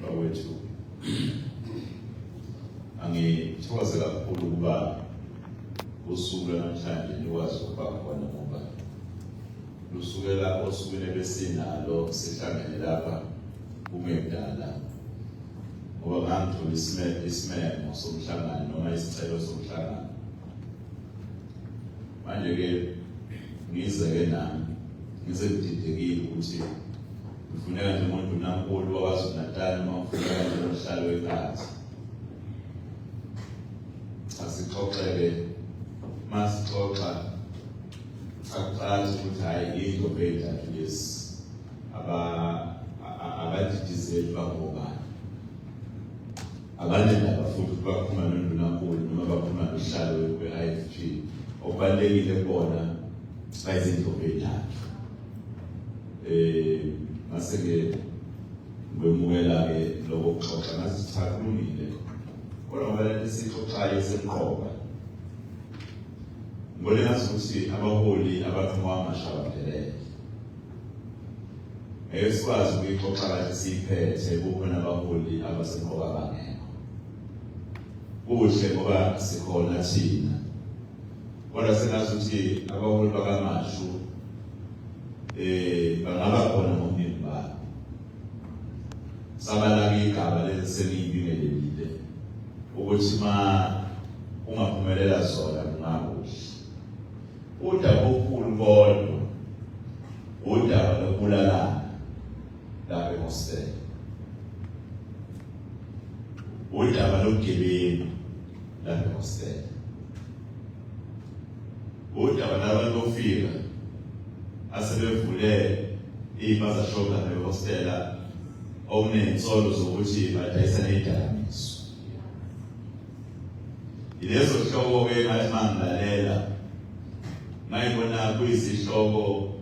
Bakwethu, angithokoze kakhulu ukuba usuku lwanamhlanje nikwazi ukuba khona, ngoba lusukela osukwini ebesinalo sihlangene lapha kungekudala, ngoba ngangithola isimemo somhlangano noma isicelo somhlangano. Manje-ke ngize-ke nami ngize ngididekile ukuthi ngifuneka njengondunankulu waKwaZulu-Natal noma ngifuneka njengomhlali wenkatha. Asixoxeke, masixoxa akucaci ukuthi hhayi iy'ndlovu ey'ntathu lezi abadidizeli bangobani, abanendaba futhi ukuthi bakhuluma nondunankulu noma bakhuluma nosihlalo we-IFP. Okubalulekile kubona bayizindlovu ey'ntathu. Ngase-ke ngikwemukela-ke lokho kuxoxa, ngathi cha, kulungile, kodwa ngoba lento esiyixoxayo isemqoka, ngibone ngazi ukuthi abaholi abaqhamuka amasha abaphelele, ngeke sikwazi ukuyixoxa kahle siyiphethe kukhona abaholi abasemqoka abangekho. Kuhle ngoba sikhona thina, kodwa sengazi ukuthi abaholi bakaMashu bangaba khona ngobuningi babo. Sabala igaba lezi sengiyibingelelile ukuthi ma ungaphumelela zona kungakuhle. Udaba okukhulu kodwa udaba lokubulalana lapha ehostela, udaba lobugebengu lapha ehostela, udaba labantu bofika asebevule iy'paza shop lapha ehostela okuney'nsolo zokuthi badayisa ney'dakamizwa. Yilezo hloko-ke ngathi uma ngilalela ngayibona kuyizihloko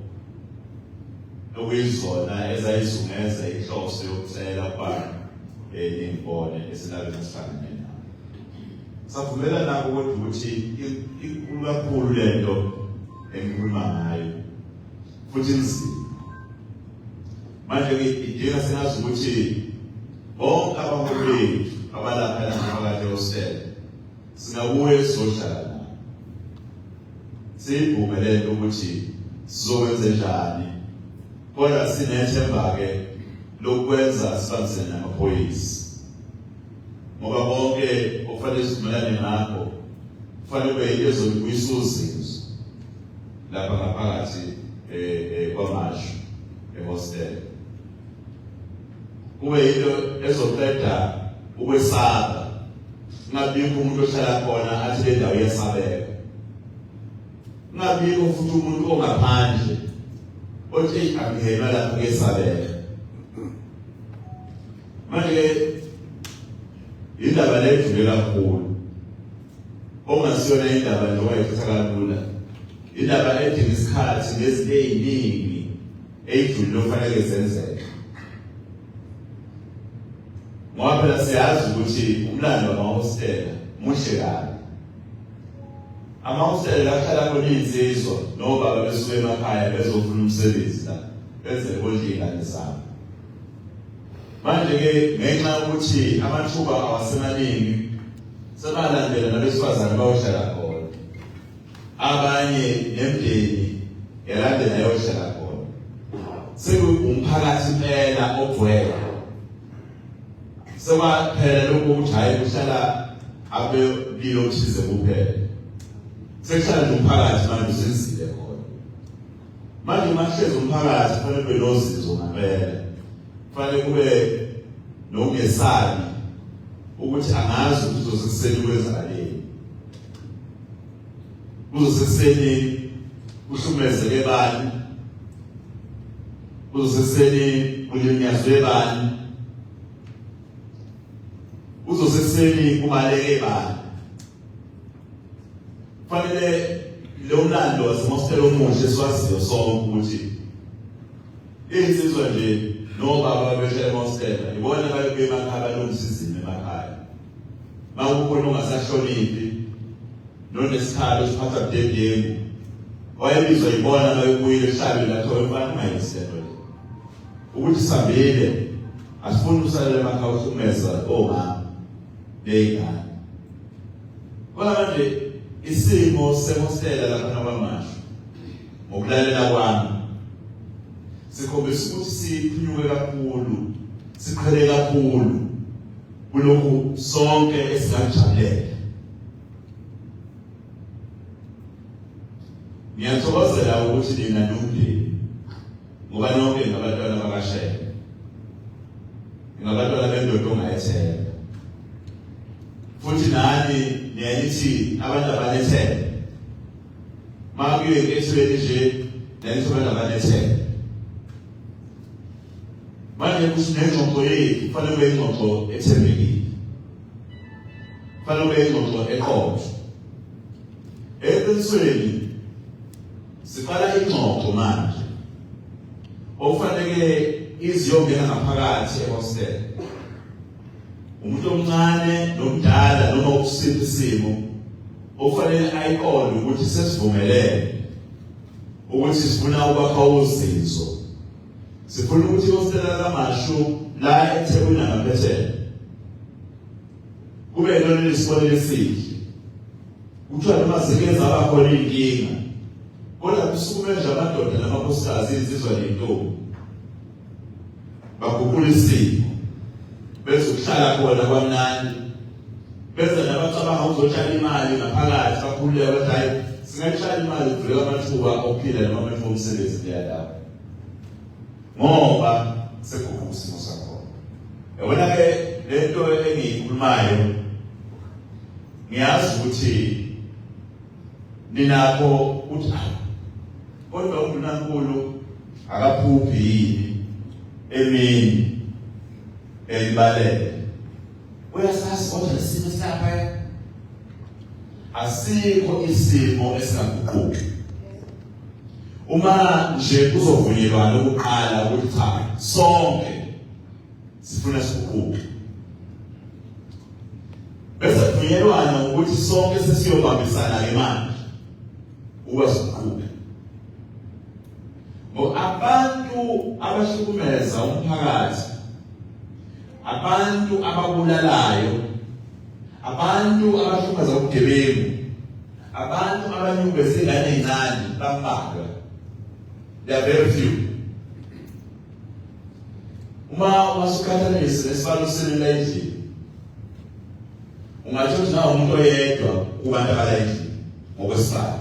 okuyizona ezayizungeza inhloso yokucela ukuba ningibone esilabeni esihlangene nabo. Savumelana kodwa ukuthi inkulu kakhulu lento engikhuluma ngayo futhi inzima. Manje-ke idinga singazi ukuthi bonke abaholi bethu abalapha ngaphakathi ehostela singabuye sizohlala nabo, siyibhume le nto ukuthi sizokwenze njani, kodwa sinethemba-ke lokwenza sibambisene namaphoyisa, ngoba konke okufanele sivumelane ngakho kufanele kube yinto ezolubuyisa uzinzo lapha ngaphakathi kwaMashu ehostela, kube yinto ezoqeda ukwesaba, kungabikho umuntu ohlala khona athi le ndawo iyesabeka, kungabikho futhi umuntu ongaphandle othi eyi angingenwa lapho kuyesabeka. Manje indaba le ejule kakhulu, ongasiyona indaba nje ongayithatha kalula, indaba edinga isikhathi nezinto ey'ningi ey'julile okufanele zenzeke, ngoba phela siyazi ukuthi umlando wamahostela muhle kabi. Amahostela la kuhlala khona iy'nsizwa nobaba besuke emakhaya bezofuna umsebenzi la, benzele kondla iy'ngane zabo. Manje-ke ngenxa yokuthi amathuba awasemaningi, sebalandela nabesifazane bayohlala khona, abanye nemndeni yalandela yayohlala khona, sekuwumphakathi impela ogcwele. Sekwaphela lokhu ukuthi hhayi kuhlala abelilo othize kuphela, sekuhlala nje umphakathi manje uzinzile khona. Manje uma kuhlezi umphakathi kufanele kube nozinzo ngempela, kufanele kube nokungesabi ukuthi angazi ukuthi uzosekuseni kwenzakaleni, kuzosekuseni kuhlukumezeke bani, kuzosekuseni kulinyazwe bani, kuzosekuseni kubaleke bani. Kufanele lo mlando wasemostela omuhle esiwaziyo sonke ukuthi iy'nsizwa nje nobaba behlala emostela ibona bayobuya emakhaya balungisa izimo emakhaya. Uma kukhona ongasahloniphi nonesikhalo esiphatha budedengu, wayebizwa yibona bayobuyela ehlabeni lapho, mfana ungayenzi lento le, ukuthi sambile. Asifuni usalele emakhaya uhlukumeza omama ney'ngane. Kodwa manje isimo sehostela lapha kwaMashu ngokulalela kwami sikhombisa ukuthi siphunyuke kakhulu, siqhele kakhulu kulokhu sonke esingakujabulela. Ngiyathokozela ukuthi nina nomndeni ngoba nonke ngabantwana bakaShembe, ngabantwana bendoda ongayethemba, futhi nani niyanithi abantu abanethemba makuye enkethweni nje nanithi abantu abanethemba. Manje kusho nengxoxo yethu kufanele kube ingxoxo ethembekile, kufanele kube ingxoxo eqotho. Eqinisweni siqala ingxoxo manje okufanele iziyongena ngaphakathi ehostel, umuntu omncane nomdala noma ukusiphi isimo okufanele ayiqonde ukuthi sesivumelene ukuthi sifuna ukwakha uzinzo, sifuna ukuthi ihostela laMashu la eThekwini nangaphesheya kube yilona lisibonelo esihle. Kuthiwa noma zike zaba khona iy'nkinga kodwa kusukume nje amadoda namakhosikazi, iy'nsizwa ney'ntombi, baguqula isimo bezokuhlala khona kwamnandi, beze nabacabanga ukuzotshala imali ngaphakathi bakhululeke bathi hhayi singayitshala imali kuvuleka amathuba okuphila noma amathuba omsebenzi kuleya ndawo ngoba sekuguquka isimo sakhona. Yabona-ke le nto engiyikhulumayo, ngiyazi ukuthi ninakho ukuthi ah kodwa undunankulu akaphuphi yini emini elibalele, uyasazi kodwa isimo esilapha asikho isimo esingaguquki uma nje kuzovunyelwana ukuqala ukuthi cha sonke sifuna siguquke, bese kuvunyelwana ukuthi sonke sesiyobambisana ke manje ukuba siguquke. Ngoba abantu abahlukumeza umphakathi, abantu ababulalayo, abantu abahlukumeza ubugebengu, abantu abanyukubeza ingane ezincane bambalwa, they are very few. Uma wasuqhathanisa nesibalo senu la endlini, ungathi ukuthi nawo umuntu oyedwa kubantu abala endlini ngokwesibalo.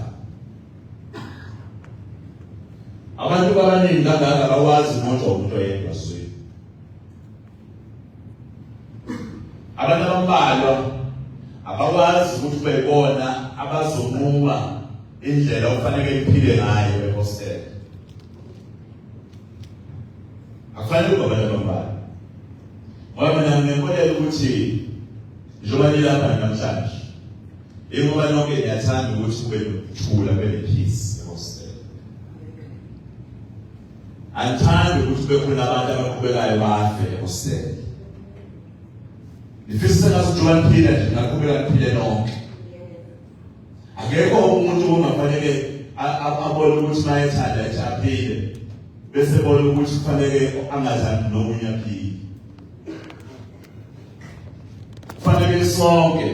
Abantu abaningi kangaka abakwazi umuntu umuntu oyedwa zwi. Abantu abambalwa abakwazi ukuthi bebona abazonquma indlela okufanele iphile ngayo ehostel. Akufanele kube abantu abambalwa. Ngoba mina nginenkolelo ukuthi njengoba nilapha namhlanje, ingoba nonke niyathanda ukuthi kube nokuthula, kube ne-peace ehostel. Angithandi ukuthi kube khona abantu abaqhubekayo bafe ehostel. Ngifisa sengathi njengoba niphila nje ningaqhubeka niphile nonke. Akekho umuntu ongafanele abone ukuthi mayethanda ethi aphile bese ebona ukuthi kufanele angathandi nomunye aphile. Kufanele sonke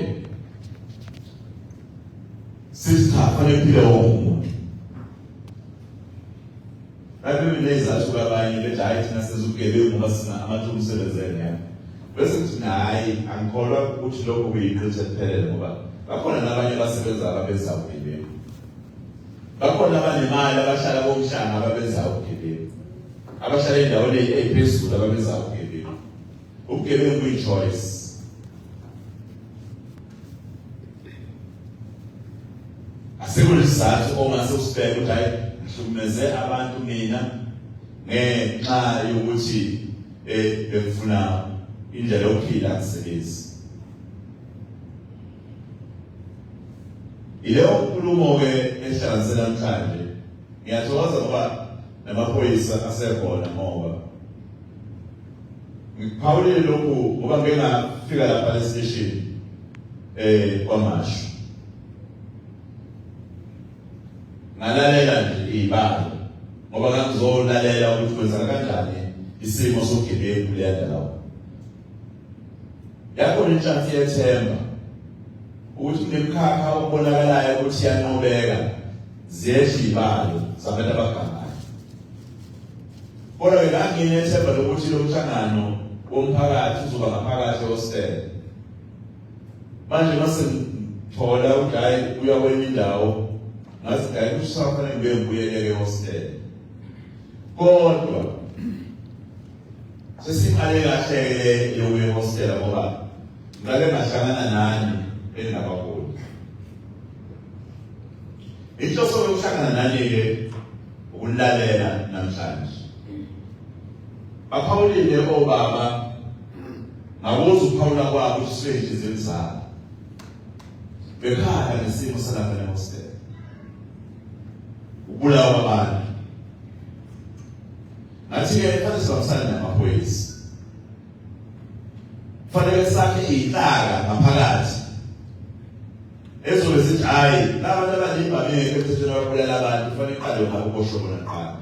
sithi cha, kufanele kuphile wonke umuntu. Babe nezathu kwabanye bethi hhayi thina senza ubugebengu ngoba sina amathuba omsebenzi engekho. Bese kuthi hhayi angikholwa ukuthi lokho kuyiqiniso eliphelele ngoba bakhona nabanye abasebenza ababenza ubugebengu. Bakhona abanemali abahlala komhlanga ababenza ubugebengu. Abahlala endaweni eyiphezulu ababenza ubugebengu. Ubugebengu kuyi-choice. Asikho isizathu ongase usibheke ukuthi hayi ngihlukumeze abantu mina ngenxa yokuthi bengifuna indlela yokuphila angisebenzi. Ileyo nkulumo-ke ehlanganise namhlanje, ngiyathokoza ngoba namaphoyisa asekhona, ngoba ngikuphawulile lokhu ngoba ngike ngafika lapha esiteshini kwaMashu, ngalalela nje iy'balo ngoba ngangizolalela ukuthi kwenzeka kanjani Isimo sobugebengu kuleya ndawo. Yakhona inhlansi yethemba ukuthi kunemikhakha okubonakalayo ukuthi iyanqobeka ziyehla iy'balo zabantu abagangayo. Kodwa-ke nganginethemba lokuthi lo mhlangano womphakathi uzoba ngaphakathi ehostela. Manje mase ngithola ukuthi hhayi uya kwenye indawo ngathi hhayi kusafanele ngibuye ngibuyele-ke ehostela. Kodwa sesiqale kahle-ke yokuya ehostela ngoba ngake ngahlangana nani beningabaholi. Inhloso yokuhlangana nani-ke ukulalela namhlanje. Baphawulile obaba ngakuzwa ukuphawula kwabo ukuthi suke ey'nhliziyweni zabo. Bekhala ngesimo salapha ehostela. Ukubulawa kwabantu. Ngathi-ke kufanele sibambisane namaphoyisa. Kufanele sakhe iy'nhlaka ngaphakathi ezobe zithi hhayi laba bantu abanibhameke emthethweni ababulala abantu kufanele iqale ngabo kuboshwe bona kuqala.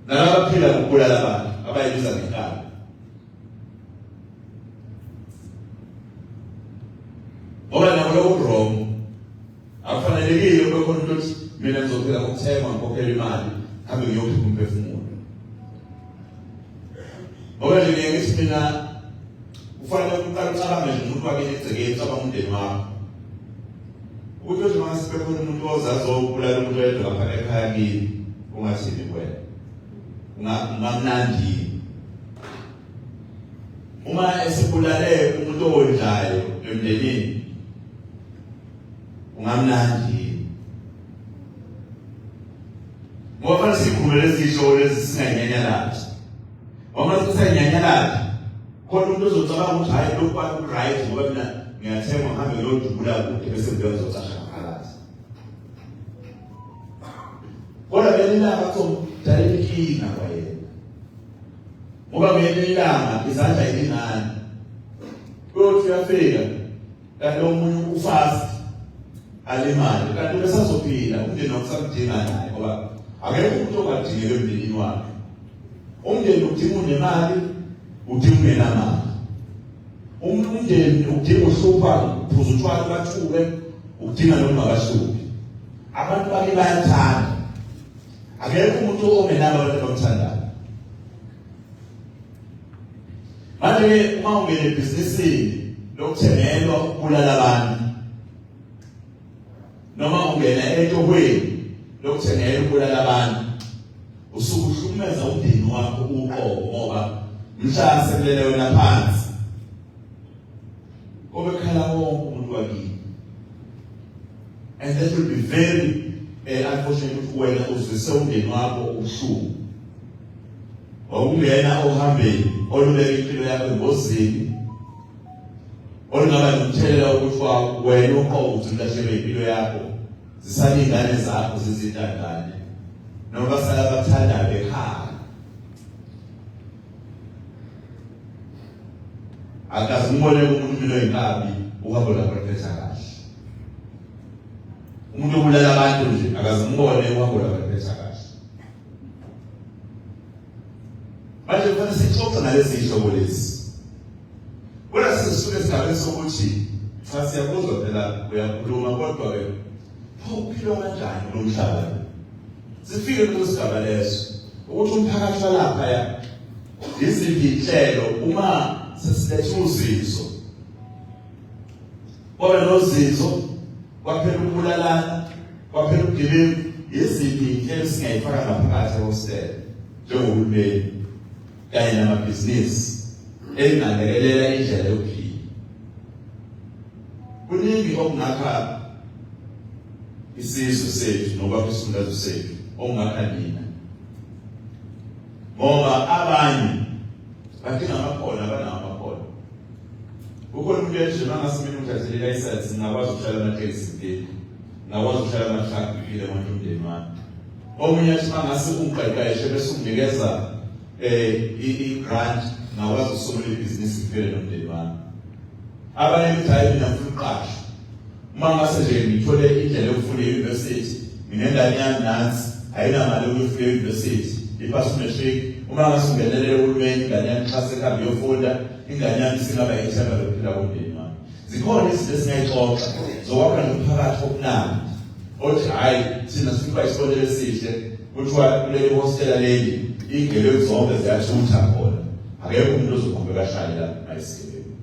Nalaba abaphila ngokubulala abantu abayibiza ngenkani. Ngoba nabo lokho wrong. Akufanelekile kube khona umuntu othi mina ngizophila ngokuthengwa ngikhokhela imali hambe ngiyokhipha umphefumulo. Ngoba nje ngeke ngithi mina kufanele uqale ucabange nje umuntu wakini egcekeni ucabanga umndeni wakho. Ukuthi nje mase bekhona umuntu ozazobulala umuntu oyedwa lapha ekhaya kini ungathini kuwena. Ungamnandi. Uma esebulale umuntu owondlayo emndenini ungamnandi. Ngoba fanele sikhulume lezi zihloko lezi singanyanyalazi. Ngoba sisanyanyalazi khona umuntu ozocabanga ukuthi hhayi lokhu kwami ku-right ngoba mina ngiyathengwa ngihambe ngiyodubula kude bese ngibuya ngizocasha ngaphakathi. Kodwa ngelinye ilanga kuzomdalela inkinga kwayena. Ngoba ngelinye ilanga izandla ayilingani. Kuyothi uyafika kanti omunye ufast alimale kanti ubesazophila umndeni wakhe usamdinga naye ngoba akekho umuntu ongadingeki emndenini wakhe. Umndeni udinga unemali, udinga ungenamali. Umndeni udinga uhlupha, uphuza utshwala bathuke, udinga noma ungabahluphi. Abantu bake bayathanda. Akekho umuntu ongenabo abantu abamthandayo. Manje-ke uma ungena ebhizinisini lokuthengelwa ukubulala abantu noma ungena etohweni lokuthengela ukubulala abantu usuke uhlukumeza umndeni wakho uqobo ngoba mhla sekulele wena phansi obekhala wonke umuntu wakini and that will be very unfortunate ukuthi wena uzwise umndeni wakho ubuhlungu wawungena ohambeni olubeka impilo yakho engozini olungaba nomthelela wokuthi wena uqobo ugcina ulahlekelwe impilo yakho zisale iy'ngane zakho zizintandane noma basala bathandayo bekhala akaze umbone umuntu impilo yinkabi uhambo lwakho luphetha kahle umuntu obulala abantu nje akaze umbone uhambo lwakho luphetha kahle manje kufanele sixoxe ngalezi zinhlobo lezi Kodwa sesisuke esigabeni sokuthi cha siyakuzwa phela uyakhuluma kodwa-ke pho uphilwa kanjani kulo mhlaba lo? Sifike kuleso sigaba leso ukuthi umphakathi walaphaya yiziphi iy'nhlelo uma sesilethe uzinzo kwaba nozinzo kwaphela ukubulalana kwaphela ubugebengu yiziphi iy'nhlelo esingayifaka ngaphakathi ehostela njengohulumeni kanye namabhizinisi engalekelela indlela yokuphila. Kuningi okungakha isizwe sethu nokwakha isifundazwe sethu okungakha nina ngoba abanye badinga amakhono abanawo amakhono ukhona umuntu ethi nje mangase mina ngithathele ilayisensi ngingakwazi ukushayela amatekisi ngiphi ngingakwazi ukushayela amatraki ngiphile ngonke umndeni wami omunye athi mangase ungiqeqeshe bese unginikeza i-grant ngakwazi ukusungula ibhizinisi ngiphile nomndeni wami abanye bethi hhayi mina ngifuna ukuqashwa uma ngase nje ngithole indlela yokufunda e-university nginengane yami nansi. ayinamali yokuyofika e-university, iphasa umatric. Uma ngase ungenelele uhulumeni, ingane yami ixhase ekuhambe iyofunda, ingane yami isingaba yithemba lokuphila komndeni wami. Zikhona izinto esingayixoxa zokwakha nomphakathi omnandi othi hhayi, thina sifuna ukuba isibonelo esihle. Kuthiwa kuleli hostela leli iy'gebengu zonke ziyathutha khona, akekho umuntu ozoqhubeka ahlale lapho ayisigebengu.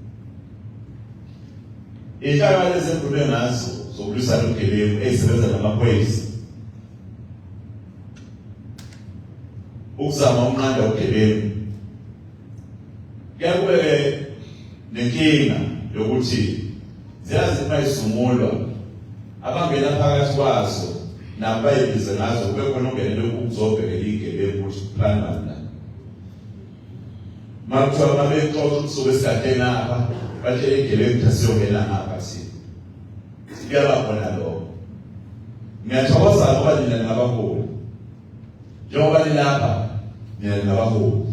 Inhlaka lezi engikhulume ngazo zokulwisana nobugebengu ezisebenza namaphoyisa ukuzama ukunqanda ubugebengu, kuyakube nenkinga yokuthi ziyazi uma isungulwa abangena phakathi kwazo nabo bayibize ngazo, kube khona ongenele ukuzobhekela iy'gebengu ukuthi plan bani la. Uma kuthiwa uma bexoxa ukuthi sobe sigade ngapha, batshele igebengu ukuthi asiyongena ngapha thina, kuyaba khona lokho. Ngiyathokoza ngoba nina ningabaholi, njengoba nilapha nina ningabaholi.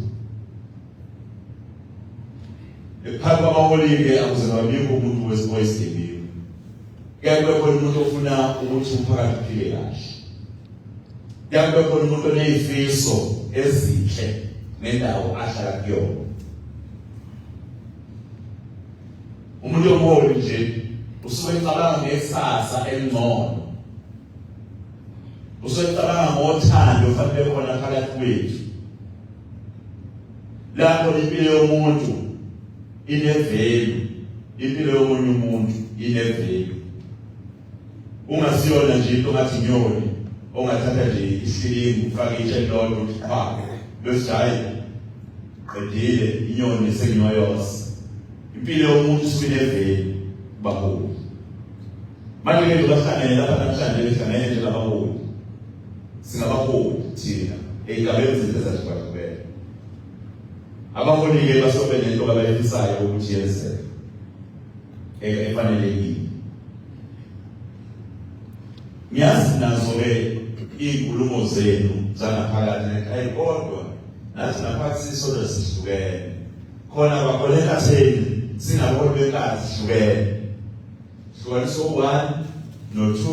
Phakathi kwabaholi-ke akuze ngabikho umuntu oyisigebengu, kuyaye kube khona umuntu ofuna ukuthi umphakathi uphile kahle, kuyaye kube khona umuntu oney'fiso ezinhle ngendawo ahlala kuyona. Umuntu omholi nje usuke ecabanga ngekusasa elingcono, usuke ecabanga ngothando ofanele khona phakathi kwethu, lapho impilo yomuntu ine-value, impilo yomunye umuntu ine-value. Ungasiyona nje into ngathi inyoni ongathatha nje isilingu ufake itshe elilodwa uthi qha, bese hhayi qedile inyoni sengiyoyosa. Impilo yomuntu isuke ine-value kubaholi. Manje-ke nje bahlangene lapha namhlanje, behlangene njengabaholi, singabaholi thina ey'gabeni zethu ezahlukahlukene. Abaholi-ke basuke benento abayifisayo ukuthi yenzeke efanelekile. Ngiyazi nazo-ke iy'nkulumo zenu zangaphakathi, hayi kodwa nathi ngaphakathi sisodwa sihlukene khona kwakhona enkatheni, singabaholi benkathi sihlukene, hlukaniswa u-1 no-2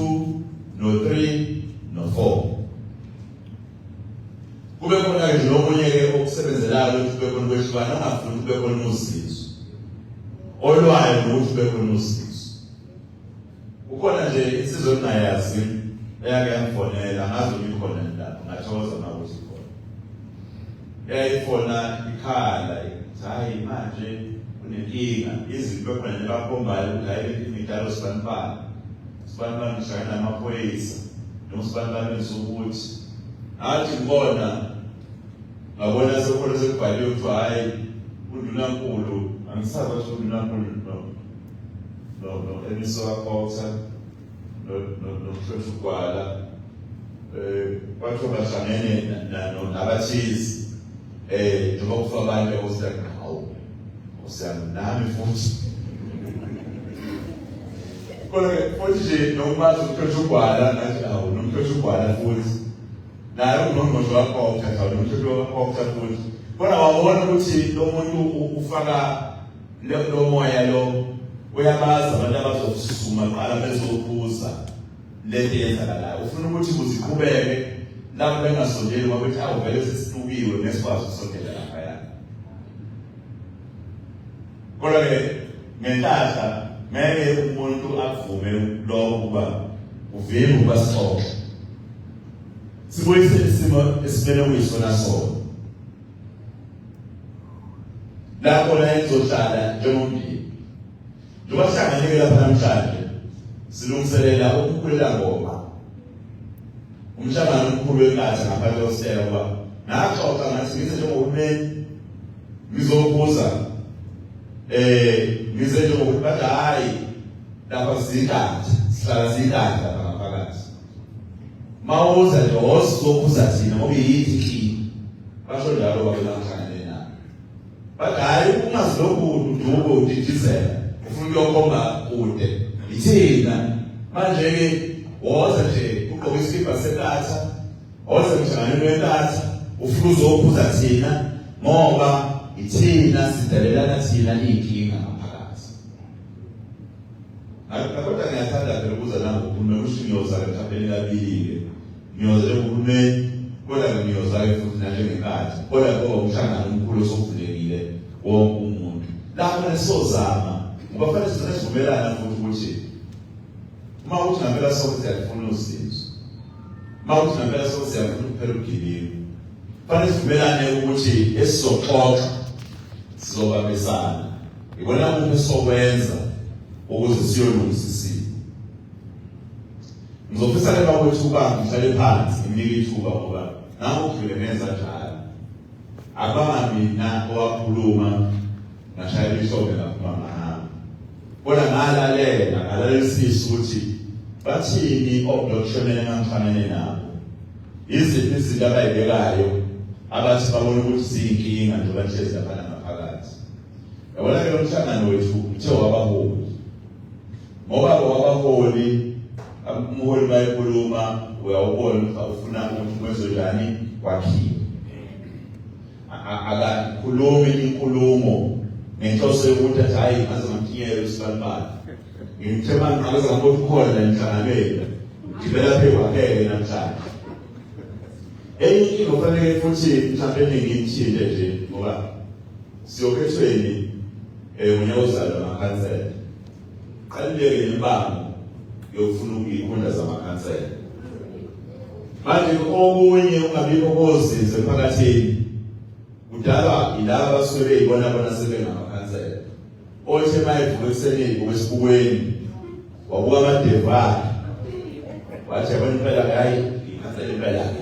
no-3 no-4. Kube khona-ke nje omunye-ke okusebenzelayo ukuthi kube khona ukwehlukana, ongafuni kube khona usizo, olwayo nokuthi kube khona usizo. Kukhona nje insizwa engingayazi eyake yangifonela, ngazi uma ikhona lapho, ngathokoza uma ukuthi ikhona. Yayifona ikhala ithi hhayi manje kunenkinga, izinto bekhona nje bakhombayo ukuthi hhayi le nkinga idalwa sibanibani, sibanibani ngihlangana namaphoyisa noma sibanibani wenza ukuthi. Ngathi ngibona ngabona sekukhona sekubhaliwe kuthiwa hhayi undunankulu, angisazi ukuthi undunankulu no no no emiso kaKhotha no no nomhlonishwa uGwala, kwathiwa bahlangene nabathize njengoba kufa abantu ehostela. Hawu osiyami, nami futhi kodwa futhi nje nokumazi umhlonishwa uGwala, ngathi awu nomhlonishwa uGwala futhi naye ungqongqoshe wakhokha, cha nomhlonishwa wakhokha futhi kodwa wabona ukuthi lo muntu ufaka lo moya lo, uyabazi abantu abazosukuma qala bezokhuza lento eyenzakalayo, ufuna ukuthi kuziqhubeke lapho bengasondeli ngoba bethi awu vele sesihlukiwe ngesikwazi ukusondela laphaya. Kodwa-ke ngenhlanhla ngeke umuntu akuvume lokho ukuba uvimbe ukuba sixoxe sibuyise isimo esimele kuyisona sona, lapho la engizohlala njengomndeni. Njengoba sihlanganeke lapha namhlanje silungiselela ukukhulela ngoma umhlangano omkhulu wenkathi ngaphandle kositela, ngoba ngaxoxa ngathi ngize njengohulumeni ngizokhuza, ngize njengokuthi bathi hhayi lapha siyinkatha, sihlala siyinkatha lapha ngaphakathi, mawuza nje wosizokhuza thina ngoba yithi inkinga. Basho njalo babe ngihlangane nabo, bathi hhayi ungazilokhu uduke udidizela ufuna ukuyokhomba kude, yithina. Manje-ke woza nje ugqoke isikibha senkatha, woza emhlanganweni wenkatha ufuna uzokhuza thina ngoba ithina sidalelana thina iy'nkinga ngaphakathi. Kodwa ngiyathanda phela ukuza nangokhuluma kusho ngiyoza-ke mhlawumbe kabili-ke. Ngiyoza njengohulumeni, kodwa-ke ngiyoza-ke futhi nanjengenkathi, kodwa ngoba umhlangano omkhulu osuvulekile wonke umuntu. Lapho sozama ngoba fanele sigcine sivumelana futhi ukuthi uma uthi ngampela sonke siyalifuna usizo, uma uthi ngampela sonke siyafuna ukuphela ubugebengu, fanele sivumelane ukuthi esizoxoxa sizobambisana ibona kuphi esizokwenza ukuze siyolungisa isimo. Ngizofisa ke bakwethu ukuba ngihlale phansi nginike ithuba ngoba nangu ukudlule ngenza njalo. Akubanga mina owakhuluma ngashayela ihlombe ngaphuma ngahamba. Kodwa ngalalela ngalalelisisa ukuthi bathini oDr engangihlangene nabo. Yiziphi izinto abayibekayo abathi babona ukuthi ziyinkinga njengoba nihlezi laphana ngaphakathi. Yabona ke lo mhlangano wethu uthe wabaholi. Ngoba wabaholi umholi bayekhuluma uyawubona ukuthi ufuna ukuthi kwenziwe njani kwakhiwe. Akakhulumi inkulumo ngenhloso yokuthi athi hayi ngaze ngamtinyela usibanibani. Ngithe mangiqala ngabona ukhona la emhlanganweni. Ngibela phe kwakheke namhlanje. Enye inkinga kufanele futhi mhlawumbe ngiyithinte nje ngoba siyokhethweni ngonyaka ozayo amakhansela. Qalile-ke imibango yokufuna izikhundla zamakhansela. Manje okunye ungabikho kozinzo emphakathini kudalwa yilaba abasuke beyibona bona sebengamakhansela. Othe mayevuka ekuseni eyibuka esibukweni wabuka amadevu akhe wathi yabona impela hayi ikhansela impela ke.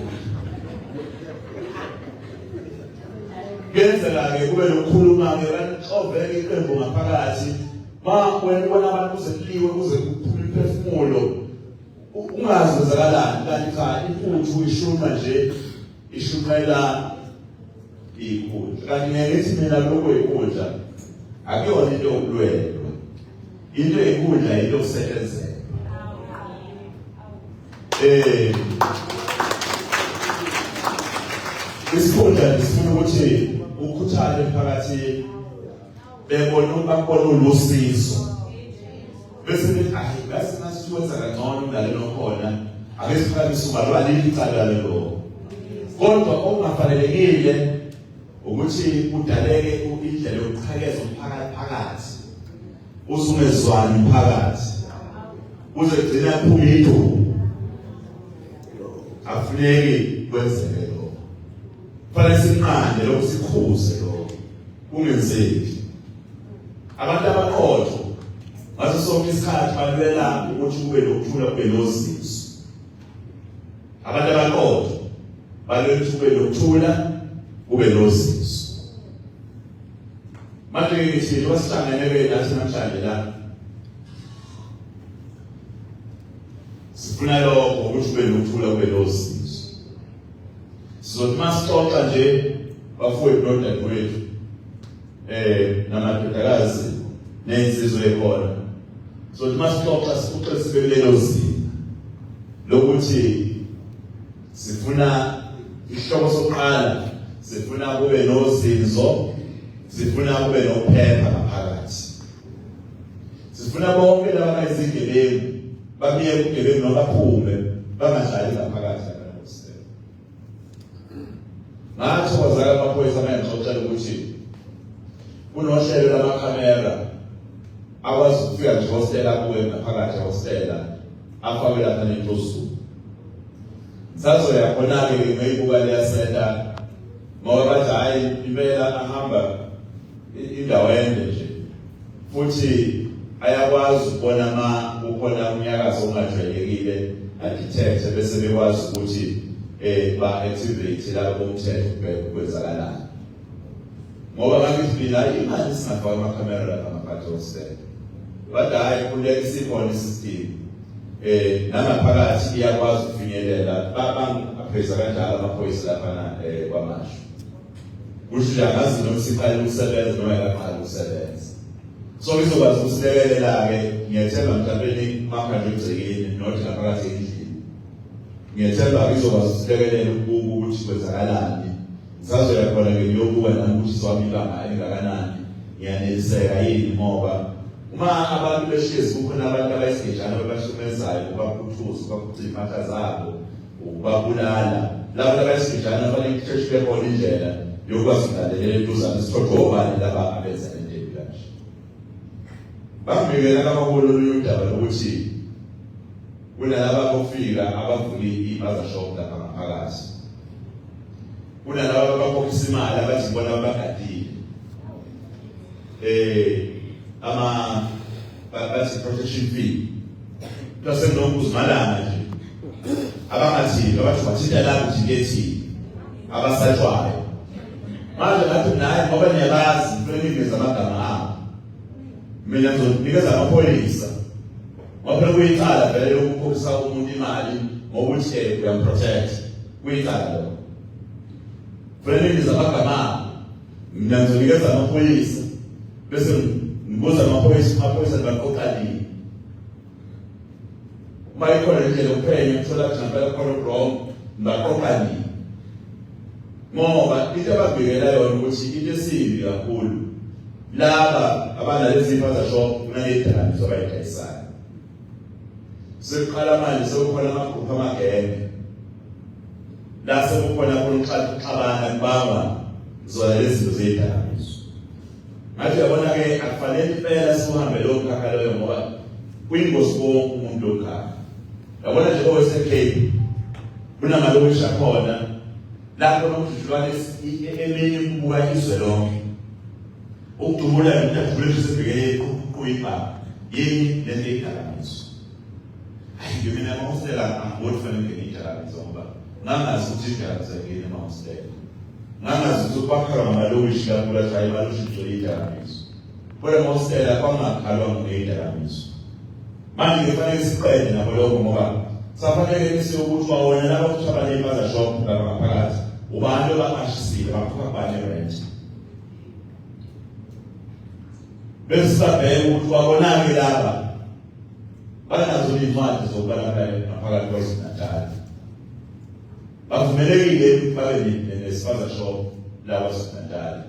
Kuyenzeka-ke kube nokukhuluma-ke banixoveke iqembu ngaphakathi ma wena ubona abantu kuze kuliwe kuze kuphume imiphefumulo ungazi kwenzakalani kanti cha intuthu ishunqa nje ishunqela ikhundla kanti ngeke ngithi mina lokho ikhundla akuyona into yokulwelwa into yekhundla into yokusetshenzela isikhundla sifuna ukuthi ukhuthale emphakathini bebona bakubona ulusizo bese bethi ayi bese nasiwenza kangcono kunalelo khona ake siphakamise ubalo alikho icala laloko kodwa okungafanelekile ukuthi kudaleke indlela yokuqhekeza umphakathi phakathi uzungezwani umphakathi kuze kugcina kuphume iduku afuneki kwenzeke lokho kufanele sinqande lokho sikhuze lokho kungenzeki abantu abaqotho ngaso sonke isikhathi balwela ukuthi kube nokuthula kube nozinzo abantu abaqotho balwela ukuthi kube nokuthula kube nozinzo manje ngithi njengoba sihlangene-ke nathi namhlanje la sifuna lokho ukuthi kube nokuthula kube nozinzo sizothi uma sixoxa nje bafowethu nodadewethu namadodakazi nensizwe ekhona sizothi uma sixoxa sixoxe sibe kulelo zinga lokuthi sifuna isihloko sokuqala sifuna kube nozinzo sifuna kube nokuphepha ngaphakathi sifuna bonke laba abayizigebengu babuye ubugebengu noma baphume bangadlali ngaphakathi lapha hostela ngathokoza amaphoyisa mangixoxela ukuthi kunohlelo lamakhamera akwazi ukufika nje hostela kuwe ngaphakathi hostela afakwe lapha nentozulu ngisazoya khona-ke ngiyoyibuka leya senta ngoba bathi hhayi impela ahamba indawo ende nje futhi ayakwazi ukubona ma kukhona umnyakazo ongajwayelekile adetect bese bekwazi ukuthi ba activate labo bomthetho kubheka kwenzakalani ngoba ngakithi mina imali singafaka amakhamera lapha ngaphandle hostel bathi hhayi khuleka isikhona isystem nangaphakathi iyakwazi ukufinyelela bangaphreza kanjalo amaphoyisa laphana kwamashu kusho nje angazi noma siqale ukusebenza noma ayikaqali ukusebenza so izokwazi ukusilekelela-ke ngiyethemba mhlawumbe makha nje egcekeni not ngaphakathi endlini ngiyethemba izokwazi ukusilekelela ukubuka ukuthi kwenzakalani ngisazoya khona-ke ngiyobuka nami ukuthi siwami ibanga elingakanani ngiyaneliseka yini ngoba uma abantu behlezi kukhona abantu abayisigejana ababahlukumezayo kubakhuthuza kubaphuca iy'mpahla zabo. Ukubabulala laba abayisigijana fanele kusheshe bebone indlela yokwazi ukulandelela eduzane sithole obani laba abenza le nto embi kanje. Bangibikela kabakulo olunye udaba lokuthi kunalaba bokufika abavula iy'baza shop lapha ngaphakathi. Kunalaba abakhokhisa imali abathi bona bagadile. Ama bathi protection fee. Plus sekunokuzimalanga nje. Abangathi abathi bathinta la ukuthi ngethi abasatshwayo. Manje ngathi naye ngoba niyabazi kufanele niveze amagama abo. Mina ngizonikeza amaphoyisa. Ngoba phela kuyicala vele lokukhokhisa umuntu imali ngokuthi uyamprotect. Kuyicala lokho. Kufanele niveze amagama abo. Mina ngizonikeza amaphoyisa bese ngibuza amaphoyisa, amaphoyisa nibaqoqa nini? Uma ikhona indlela yokuphenya kuthola ukuthi ngempela khona wrong, nibaqoqa nini? Ngoba into ababhekela yona ukuthi into esimbi kakhulu laba abanalezi spaza shop kunaledakamizwa abayidayisayo. Sekuqala manje sekukhona amagruphu amagenge la sekukhona khona ukuxabana kubangwa zona lezi zinto zeyidakamizwa. Ngathi uyabona-ke akufanele impela siwuhambe lowo mkhakha loyo ngoba kuyingozi wonke umuntu lo mkhakha. Yabona nje ko-Western Cape kunamalokishi akhona lapho nokudlulwana eminye kubuka izwe lonke. Ukudubula umuntu adubule nje sebhekele iqhuqu ibhamu. Yini lento yeyidakamizwa? Hayi nje mina amahostela angiboni kufanele ngene iyidakamizwa ngoba ngangazi ukuthi iyidakamizwa ingene emahostela. Ngangazi ukuthi kwakhalwa ngamalokishi kakhulu athi hayi malokishi kugcwele iyidakamizwa. Kodwa emahostela kwangakhalwa ngeyidakamizwa. Manje kufanele siqede nabo lokho ngoba safanele siyokuthi wona laba futhi abaney'paza shop lapha ngaphakathi ubani obaqashisile bakhokha kubani rent. Bese sabheka ukuthi wabona-ke laba banazo iy'ncwadi zokuba lapha ngaphakathi KwaZulu-Natal. Bavumelekile babe nespaza shop la KwaZulu-Natal.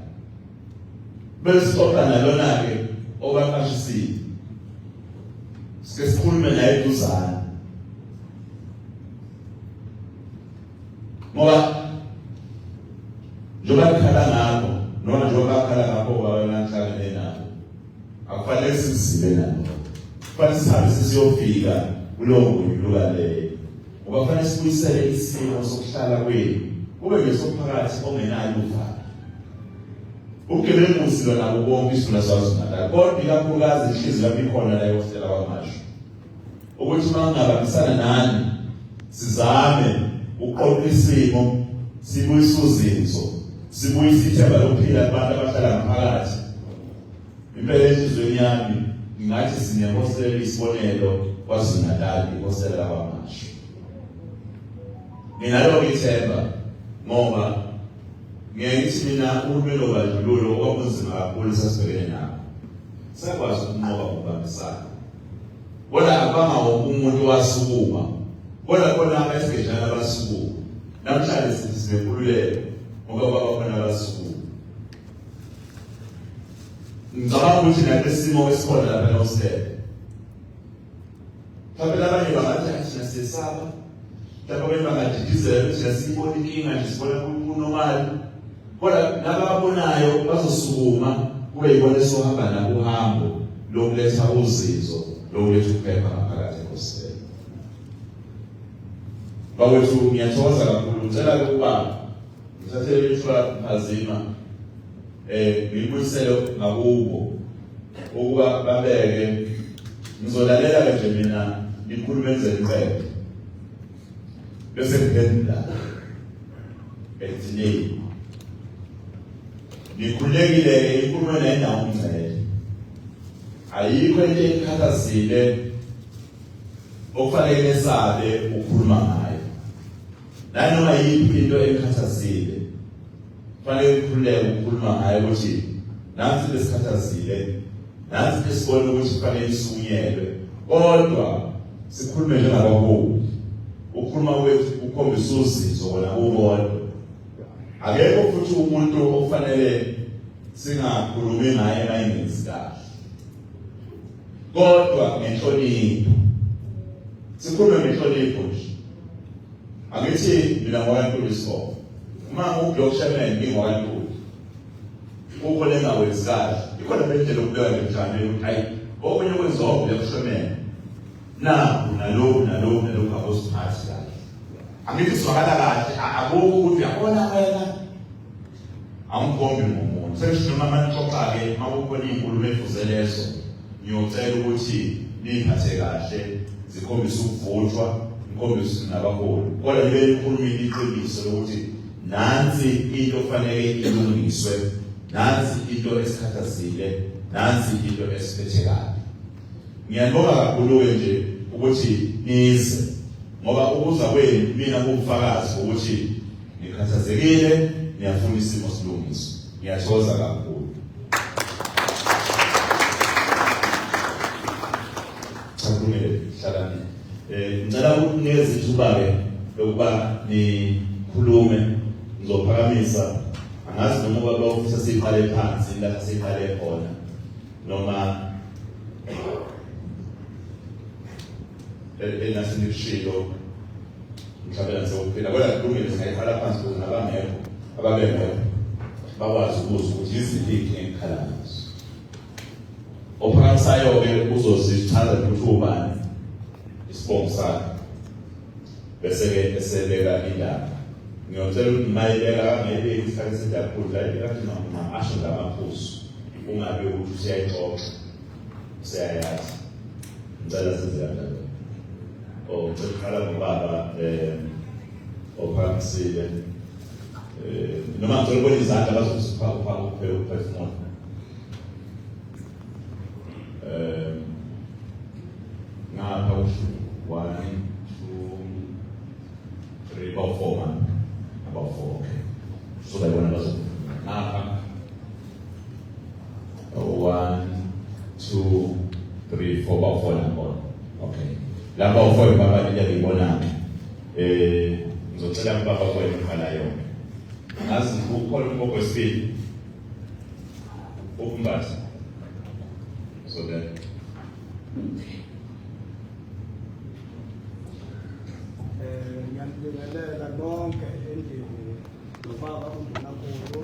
Bese sixoxa nalona-ke obaqashisile. Sike sikhulume naye eduzane. Ngoba njengoba nikhala ngakho noma njengoba bakhala ngakho baba nanhlangene nabo akufanele sizibe nabo. Kufanele sihambe sisiyofika kulowo ngonyuluka leyo. Ngoba kufanele sibuyisele isimo sokuhlala kwenu kube ngesomphakathi ongenayo uvalo. Ubugebengu silwa nabo bonke isifunda saKwaZulu-Natal, kodwa ikakhulukazi inhliziyo yami ikhona la ehostela KwaMashu. Ukuthi uma ngingabambisana nani sizame ukuqoqa isimo, sibuyise uzinzo, sibuyise ithemba lokuphila kubantu abahlala ngaphakathi. Impela enhliziyweni yami ngingathi sinehostela isibonelo KwaZulu-Natal, ihostela laKwaMashu. Nginalo ithemba ngoba ngeke ngithi mina uhulumeni wobandlululo okwakunzima kakhulu sasibhekene nakho. Sakwazi ukunqoba ngokubambisana. Kodwa akubanga wonke umuntu wasukuma. Kodwa khona abesigejana abasukuma. Namhlanje sithi sinenkululeko ngoba kwaba khona abasukuma. Ngicabanga ukuthi nalesi simo esikhona lapha eHostela. Mhlawumbe labanye bangathi hayi thina siyesaba. Mhlawumbe abanye bangadidizela ukuthi thina siyibona inkinga nje sibona kunomali. Kodwa laba ababonayo bazosukuma kube yibona esohamba nabo uhambo lokuletha uzinzo lokuletha ukuphepha ngaphakathi eHostela. Bakwethu ngiyathokoza kakhulu ngicela ukuba ngithathe ithuba Mphazima ngibuyisele ngakubo ukuba babeke ngizolalela ke nje mina nikhulume nize niqede bese ngiphendula ekugcineni. Nikhululekile ke inkulumo ayinawo umngcele. Ayikho into ekhathazile okufanele nesabe ukukhuluma ngayo. Nanoma yiphi into ekhathazile kufanele ukhululeke ukukhuluma ngayo ukuthi nansi lesikhathazile, nansi lesibona ukuthi kufanele isukunyelwe, kodwa sikhulume njengabaholi. Ukukhuluma kwethu kukhombisa uzinzo kona kukodwa. Akekho futhi umuntu okufanele singakhulumi ngaye mayingenzi kahle, kodwa ngenhlonipho sikhulume ngenhlonipho nje. Angithi mina ngwakaNtuli isibongo. Uma ngiwublock chairman ngingwakaNtuli. Kukho lengawenzi kahle. Ikhona phela indlela yokubeka nje emhlanganweni ukuthi hayi okunye kwenziwa ublock chairman. Naku naloku naloku naloku akusiphathi kahle. Angithi sizwakala kahle akukho ukuthi uyabona wena angikhombi ngomuntu. Sengisho noma manixoxa-ke uma kukhona iy'nkulumo efuze lezo ngiyocela ukuthi niyiphathe kahle zikhombise ukuvuthwa nikhombise ukuthi nabaholi kodwa nibe nikhulumile iqiniso lokuthi nansi into okufanele ilungiswe nansi into esikhathazile nansi into esiphethe kabi Ngiyanibonga kakhulu-ke nje ukuthi nize ngoba ukuza kwenu mina kuwubufakazi ukuthi nikhathazekile niyafuna isimo silungiswe. Ngiyathokoza kakhulu. Cha kulungile hlalani. Eh ngicela ukunikeza ithuba-ke lokuba nikhulume ngizophakamisa angazi noma ubaba ufisa siqale phansi lapha siqale khona noma enase nikushilo mhlawumbe nasekuphila kodwa kulungile singayiqala phansi ukuze nabangekho ababengekho bakwazi ukuzwa ukuthi yiziphi iy'nkinga engikhala ngazo ophakamisayo-ke uzozichaza ukuthi ubani isibongo sakhe bese-ke esebeka indaba ngiyocela ukuthi mayibeka kangayibeki isikhathi eside kakhulu layibeka athi asho ngamaphuzu kungabi ukuthi useyayixoxa useyayazi ngicela senze kanjalo oh ngicela ukuqala ngobaba um ophakamisile um noma ngicela ukubona izandla bazosipha uphaka ukuphela ukuphefumula um ngapha kusho one two three about four man about four okay so bayibona bazophefumula ngapha One, two, three, four, about four nakhona. Okay. Lapha u-four baba into engiyibona eh ngizocela ubaba kwena ukhala yona. Ngazi ukhona umgogo wesibili. Ukumbatha. So then Eh ngiyanibingelela nonke endlini nobaba uNdunankulu.